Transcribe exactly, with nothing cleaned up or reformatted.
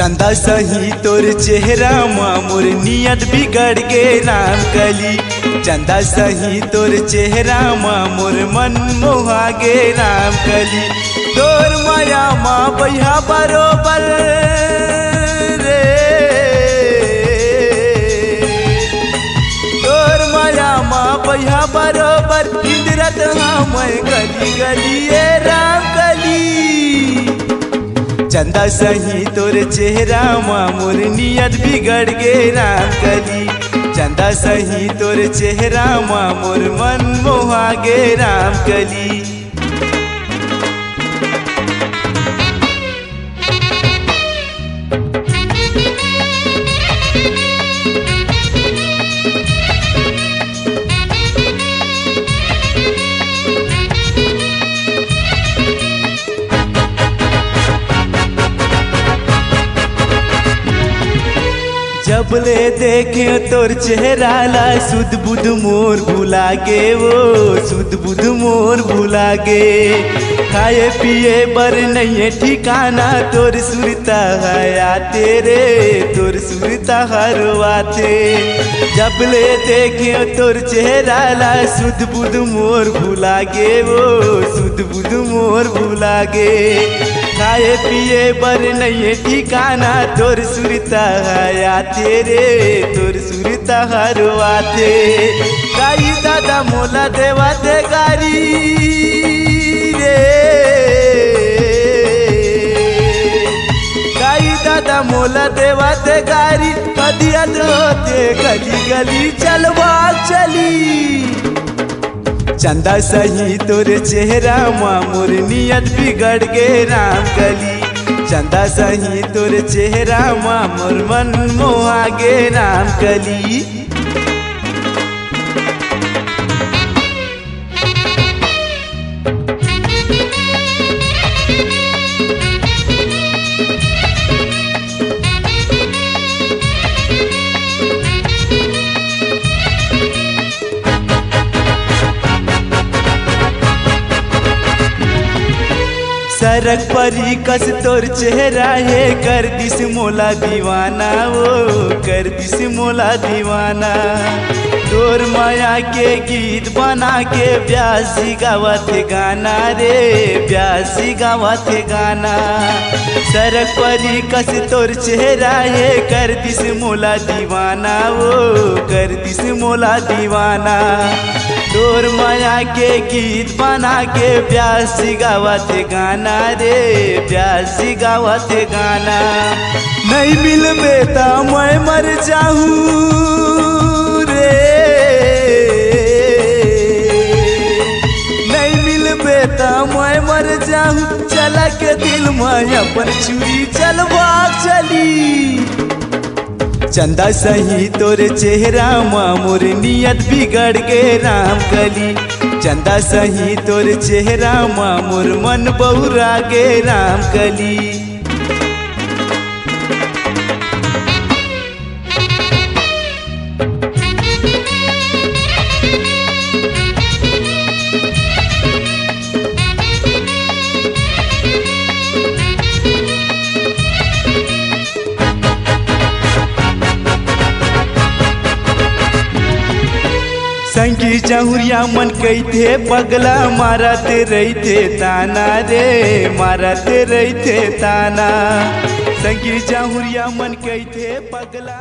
चंदा सही तोर चेहरा मा मोर नियत बिगड़ गे राम कली। चंदा सही तोर चेहरा मा मोर मन मोहा गे राम कली। तोर माया मा बइहा बरोबर रे, तोर माया मा बइहा बरोबर, निंदरत हाँ मैं गली गली ए राम कली। चंदा सही तोर चेहरा मा मोर नियत बिगड़ गे राम कली। चंदा सही तोर चेहरा मा मोर मन मोहा गे राम कली। जब ले देखे तोर चेहरा ला, सुध बुध मोर भुला गे वो, सुध बुध मोर भुला गे। खाए पिए बर नइये ठिकाना, तोर सुरता हया तेरे, तोर सुरता हरवाथे। जब ले देखे तोर चेहरा ला, सुध बुध मोर भुला गे वो, सुध बुध मोर भुला गे। खाए पिए बर नइये ठिकाना, तोर सुरता हया तेरे, तोर सुरता हरवाथे। दाई दादा मोला देवाथे गारी रे, दाई दादा मोला देवाथे गारी। कदिया होते गली गली चलवा चली। चंदा सही तोर चेहरा मा मोर नियत बिगड़ गे राम कली। चंदा सही तोर चेहरा मा मोर मन मोहा गे राम कली। सरक परी कस तोर चेहरा हे, कर दिस मोला दीवाना, ओ कर दिस मोला दीवाना। तोर माया के गीत बना के ब्यास जी गावत हे गाना रे, ब्यास जी गावत हे गाना। सरक परी कस तोर चेहरा हे, कर दिस मोला दीवाना, ओ कर दिस मोला दीवाना। तोर माया के गीत बना के ब्यास जी गावत हे गाना रे, ब्यास जी गावत हे गाना। नहीं मिलबे त मैं मर जाहूँ रे, नहीं मिलबे त मैं मर जाहूँ। चला के दिल मा अपन छुरी चलवा चली। चंदा सही तोर चेहरा मा मोर नियत बिगड़ गे राम कली। चंदा सही तोर चेहरा मा मोर मन बौरा गे राम कली। संगी जहुरिया मन कहिथे पगला मारत रहिथे ताना रे, मारत रहिथे ताना। संगी जहुरिया मन कहिथे पगला